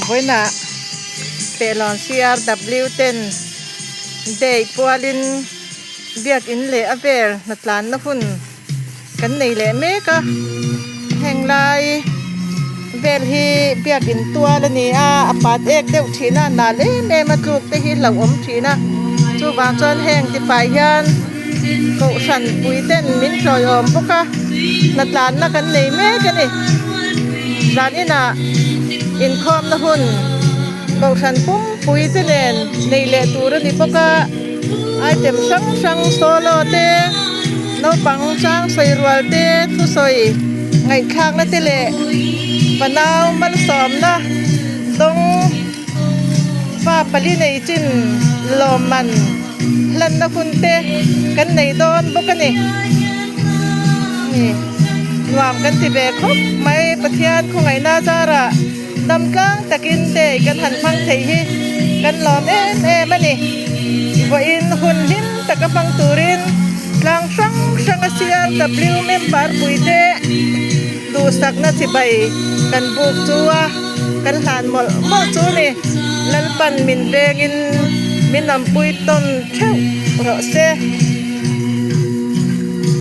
Vawiinah Pehlawn CRW ten day pualin biakin leh a vel hnatlanna hun kan nei leh mek a heng lai vel hi biakin tual a ni a a pat ek deuh thin a nal em em a tluk te hi hlauhawm thin a chuvang chuan heng tifai hian kohhran pui ten min ṭawiawm bawk a hnatlanna kan nei mek a ni zan inah inkhawmna hun kohhran pumpui te nen nei leh tur a ni bawk a item hrang hrang solo te naupang chang sawi rual te thusawi ngaihthlakna te leh fanau malsawmna dawng fa pali nei chin lawmman hlanna hun te kan nei dawn bawk a ni nuam kan ti ve khawp mai Pathian khawngaihna zarah dam tlang takin te kan han hmang thei hi kan lawm em em a ni vawiin hun hlim taka hmang turin tlang hrang hrang a CRW member pui te duhsakna chibai kan buk chu a kan hlan mawlh mawlh chu ni Lalpan min vengin min awmpui tawn theuh rawh se.